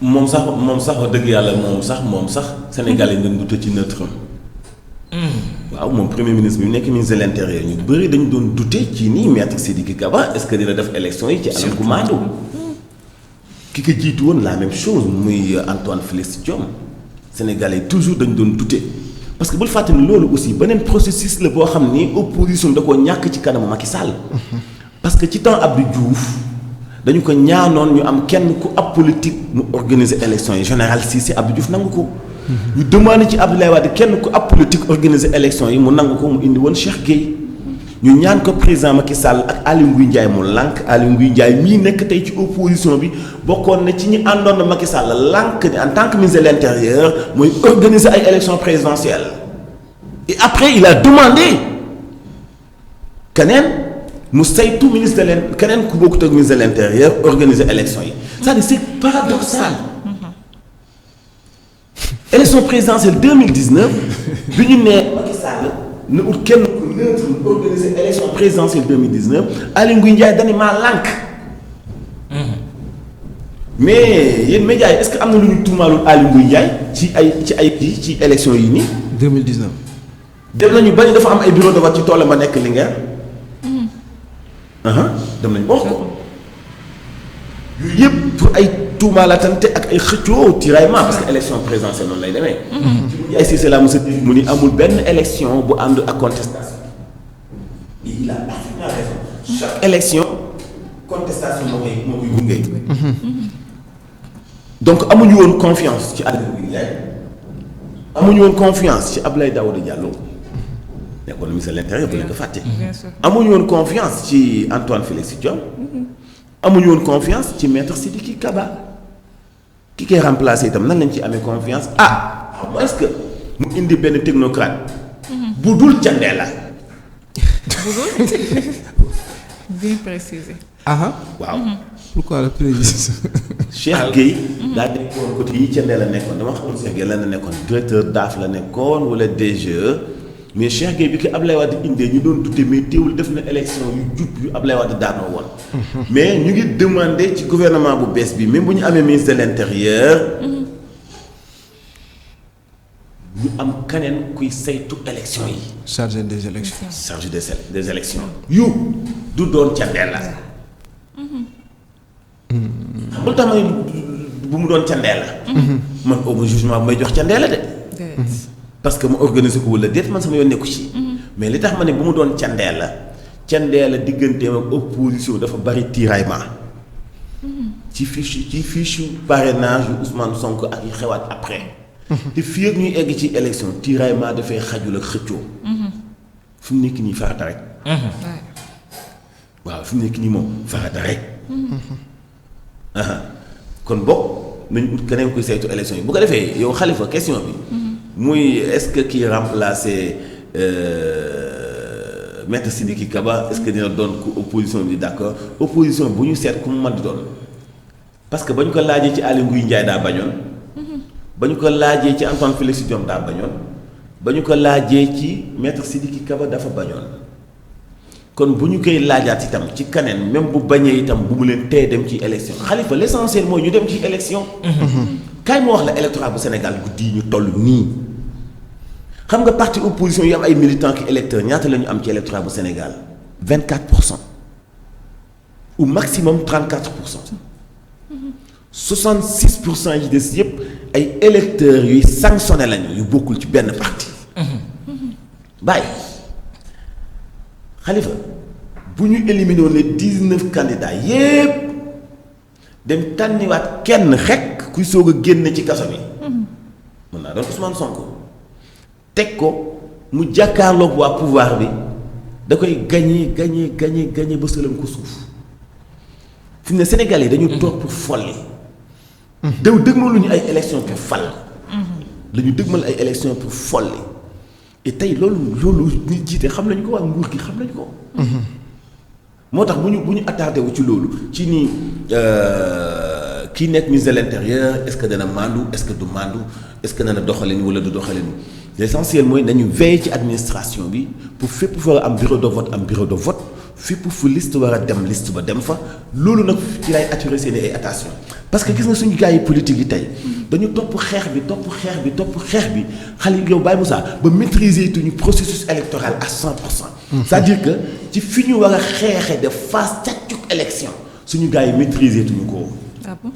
moom sax wax dëgg yàlla moom sax Sénégal yi dañ dute ci neutre waaw moom premier ministre bi mu nekk ministre de l'intérieur ñu bëri dañu doon dute ci nii maître Sidiki Kaba est-ce que dina def élection yi ci anam gu maandu ki ko jiitu woon la même chose muy Antoine Félix Diome Sénégalais toujours dañu doon dute parce que bul fàtte ni loolu aussi beneen processus la boo xam ni opposition da koo ñàkk ci kanamu Macky Sall parce que ci temps Abdou Diouf dañu ko ñaanoon ñu am kenn ku ab politique mu organiser élection yi général Cissé Abdou Diouf nangu ko. ñu demandé ci Abdoulaye Wade kenn ku ab politique organiser élection yi mu nangu ko mu indi woon Cheikh Gueye ñu ñaan ko président Macky Sall ak Aly Ngouille Ndiaye mu lànk Aly Ngouille Ndiaye mii nekk tey ci opposition bi bokkoon na ci ñi àndoon na Macky Sall lànk ni en tant que ministre de l'intérieur mooy organiser ay élections présidentielles et après il a demandé keneen mu saytu ministre de l'intérieur keneen ku bokkut ak ministre de l'intérieur organiser élection yi c'est-à-dire c'est paradoxal. Élection présidentielle 2019 bi ñu nee Macky Sall na ut kenn ku neutre organiser élection présidentielle 2019 Aly Ngouille Ndiaye dañu maa lànk. mais yéen médias yi est-ce que am na lu ñu tuumaalul Aly Ngouille Ndiaye ci élection yi nii. 2019. dem nañu bañ dafa am ay bureau de vote ci toolam ba nekk Linguère. dem nañu wax ko. yooyu yëpp pour ay tuumaalatante ak ay xëccoo tiraillement parce que élection présidentielle noonu lay demee. ci ay Cissé la mos a mu ni amul benn élection bu ànd ak contestation. il a parfaitement raison. chaque élection contestation moo koy gunge. donc amuñu woon confiance ci Aly Ngouille Ndiaye amuñu woon confiance ci Abdoulaye Daouda Diallo nekkoon ministre de l'intérieur bu leen ko fàtte. amuñu woon confiance ci Antoine Félix Diome. amuñu woon confiance ci maître Sidiki Kaba ki koy remplacer itam nan lañ ci amee confiance est-ce que mu indi benn technocrate bu dul candee la bien précisé. waaw pourquoi la précision. Cheikh Gueye daa nekkoon côté yi candee la nekkoon dama xamul Cheikh Gueye lan la nekkoon directeur DAF la nekkoon wala DGE mais Cheikh Gueye bi ko Ablaye Wade indee ñu doon dute mais teewul def na élection yu jub yu Ablaye Wade daanoo woon mais ñu ngi demander ci gouvernement bu bees bi même bu ñu amee ministre de l'intérieur ñu am keneen kuy saytu élection yi. chargé des élections. chargé des élections yu du doon candee la. xam nga lu tax ma bu mu doon candee la. man au moins jugement bu may jox candee la de. parce que mu organiser ko wala déet man sama yoon nekku ci. mais li tax ma ne bu mu doon candee la digganteem ak opposition dafa bari tiraillement. ci fiche parrainage yu Ousmane Sonko ak yi xewaat après. te fii ak ñuy egg ci élection tiraillement dafay xajul ak xëccoo. fi mu nekk nii farata rek. waaw fi mu nekk nii moom farata rek. kon bokk nañ ut keneen kuy saytu élection yi bu ko defee yow Khalifa question bi. muy est-ce que kii remplacer maître Sidiki Kaba est-ce que dina doon ku opposition bi d'accord opposition bu ñu seet ku mu mën di doon parce que ba ñu ko laajee ci Aly Ngouille Ndiaye daa bañoon. ba ñu ko laajee ci Antoine Félix Diome daa bañoon. ba ñu ko laajee ci maître Sidiki Kaba dafa bañoon kon bu ñu koy laajaat itam ci kaneen même bu bañee itam bu mu leen tey dem ci élection Khalifa l'essentiel mooy ñu dem ci élection. kaay ma wax la électorat bu Sénégal guddi yi ñu toll nii. xam nga parti opposition yi am ay militants ki électeurs ñaata la ñu am ci électorat bu Sénégal 24% au maximum 34%. 66% yi des yëpp ay électeurs yuy sanctionné lañu yu bokkul ci benn parti. bàyyi Khalifa bu ñu éliminé woon les 19 candidats yépp dem tànniwaat kenn rek kuy soog a génn ci kaso bi. mën naa doon Ousmane Sonko. teg ko mu jàkkaarloog waa pouvoir bi da koy gagné ba sëlam ko suuf fi mu ne Sénégal yi dañu toog pour folli. dëgmal lu ñu ay élection pour fal. dañu dëgmal ay élection pour folli et tey loolu ñu jiite xam nañu ko waa nguur gi xam nañu ko. moo tax bu ñu attardé wu ci loolu ci nii kii nekk ministre de l'intérieur est-ce que dana maandu est-ce que du maandu est-ce que dana doxalin wala du doxalin l'essentiel mooy nañu veiller ci administration bi pour fépp fa am bureau de vote fépp fu liste war a dem liste ba dem fa loolu nag ci lay attirer seen ay attention parce que gis nga suñu gars yi politique yi tey dañu topp xeex bi xale yi yow Baye Moussa ba maîtriser tuñu processus électoral à 100%. C'est-à-dire que ci fi ñu war a xeexe de phase càccuk élection suñu gars yi maîtriser tuñu ko. ah bon.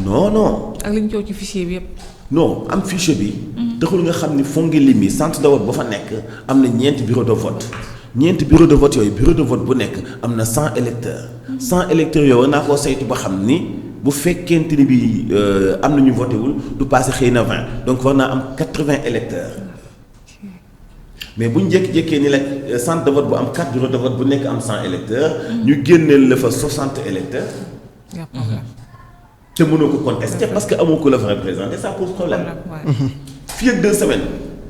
non. ak li ñu coow ci fichier bi yëpp. non am fichier bi. taxul nga xam ni Fongolimbi centre de vote ba fa nekk am na ñeenti bureau de vote bureau de vote yooyu bureau de vote bu nekk am na 100 électeurs. 100 électeurs yooyu war naa koo saytu ba xam ni bu fekkente ni bi am na ñu voté wul du passé xëy na 20 donc war naa am 80 électeurs mais bu ñu jékki-jékkee ni la centre de vote bu am 4 bureau de vote bu nekk am 100 électeurs. ñu génneel la fa 60 électeurs. te mënoo ko contester parce que amoo ko la fa représenter ça pose problème. fii ak 2 semaines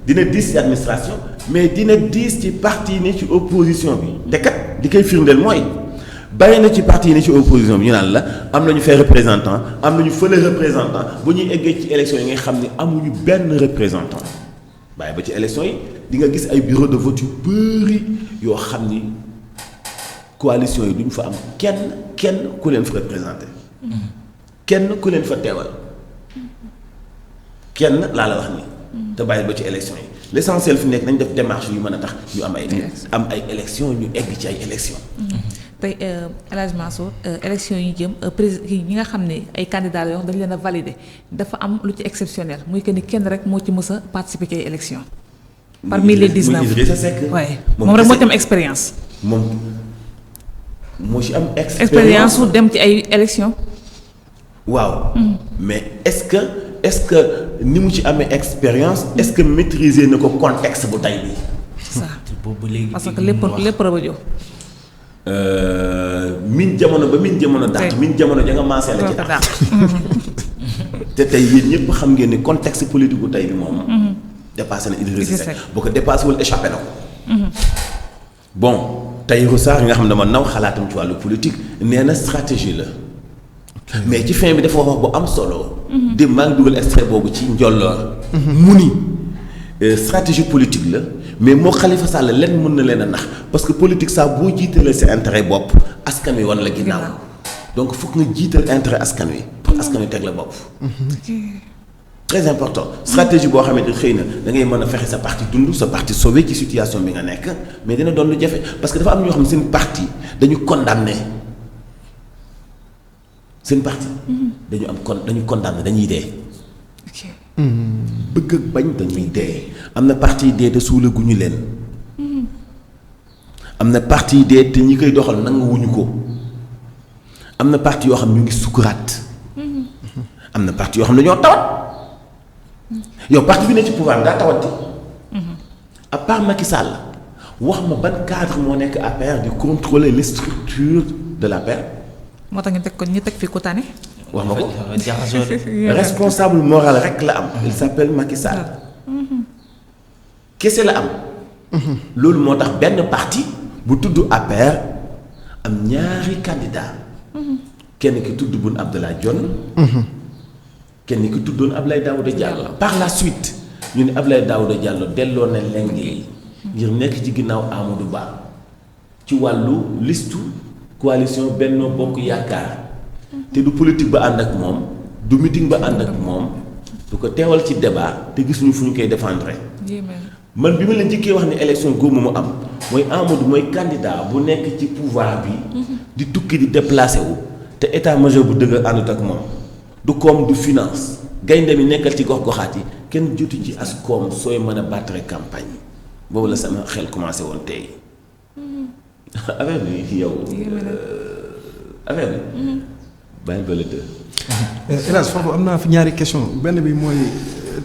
dina diis ci administration mais dina diis ci parti yi ne ci opposition bi te kat li koy firndeel mooy bàyyi na ci parti yi ne ci opposition bi ñu naan la am nañu fay représentant am nañu fële représentant bu ñuy eggee ci élection yi nga xam ni amuñu benn représentant bàyyi ba ci élection yi di nga gis ay bureau de vote yu bëri yoo xam ni coalition yi duñ fa am kenn ku leen fa représenté. kenn ku leen fa teewal kenn laa la wax ni te bàyyi ba ci élection yi l'essentiel fi nekk nañ def démarche yu mën a tax ñu am ay élection ñu egg ci ay élection tey El Hadj Mansour élection yi ñu jëm président ñi nga xam ne ay candidats yoo dañ leen a validé dafa am lu ci exceptionnel muy que ni kenn rek moo ci mës a participer ci ay élection parmi les 19 muy Idrissa Seck waaye moom rek moo ci am expérience moom moo ci am expérience su dem ci ay élection waaw mais est-ce que ni mu ci amee expérience est-ce que maîtriser na ko contexte bu tey bi c'est ça boobu léegi parce que lépp rabajo min jamono daat min jamono ja nga maasee la ci tax te tey yéen ñëpp xam ngeen ni contexte politique bu tey bi moom dépassé na Idrissa Seck boo ko dépassé wul échappé na ko bon Tahirou Sarr nga xam ne dama naw xalaatam ci wàllu politique nee na stratégie la mais ci fin bi dafa wax bu am solo. dem maa ngi dugal extrait boobu ci njolloor. mu ni stratégie politique la mais moo Khalifa Sall leen mën na leen a nax parce que politique saa boo jiitalee sa intérêt bopp askan wi wan la ginnaaw. donc foog nga jiital intérêt askan wi pour askan wi teg la bopp. très important stratégie boo xamante xëy na da ngay mën a fexe sa parti dund sa parti sauvé ci situation bi nga nekk mais dina doon lu jafe parce que dafa am ñoo xam ne seen parti dañu condamné. seen parti dañu condamné dañuy dee. bëgg ak bañ dañuy dee. am na parti yi dee te suulaguñu leen. am na parti yi dee te ñi koy doxal nanguwuñu ko. am na parti yoo xam ñu ngi sukuraat. am na parti yoo xam ne dañoo tawat. yow parti bi ne ci pouvoir daa tawati. à part Macky Sall wax ma ban cadre moo nekk APR di contrôler les structures de l'APR. moo tax ñu teg fi ku tane. wax ma ko responsable moral rek la am. il s'appelle Macky Sall. kese la am. loolu moo tax benn parti bu tudd APR am ñaari candidat kenn ki tudd Boun Abdallah Dionne. kenn ki tuddoon Abdoulaye Daouda Diallo. par la suite ñu ne Abdoulaye Daouda Diallo delloo na lenge ngir nekk ci ginnaaw Amadou Ba ci wàllu listu coalition Benno Bokk Yaakaar te du politique ba ànd ak moom du meeting ba ànd ak moom du ko teewal ci débat te gisuñu fu ñu koy défendre. man bi ma leen njëkkee wax ni élection góobu mu am mooy Amadou mooy candidat bu nekk ci pouvoir bi. di tukki di déplacé wu te état major bu dëgg àndut ak moom du koom du finance gaynde mi nekkal ci gox-goxaat yi kenn jotu ci as koom sooy mën a battre campagne boobu la sama xel commencé woon tey. affaire bi yow affaire bi bàyyi ba la dë hélas foofu am naa fi ñaari question benn bi mooy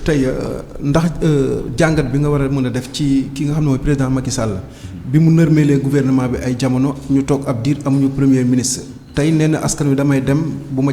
tey ndax jàngat bi nga war a mën a def ci ki nga xam ne mooy président Macky Sall bi mu nërmeelee gouvernement bi ay jamono ñu toog ab diir amuñu premier ministre tey nee na askan wi damay dem bu ma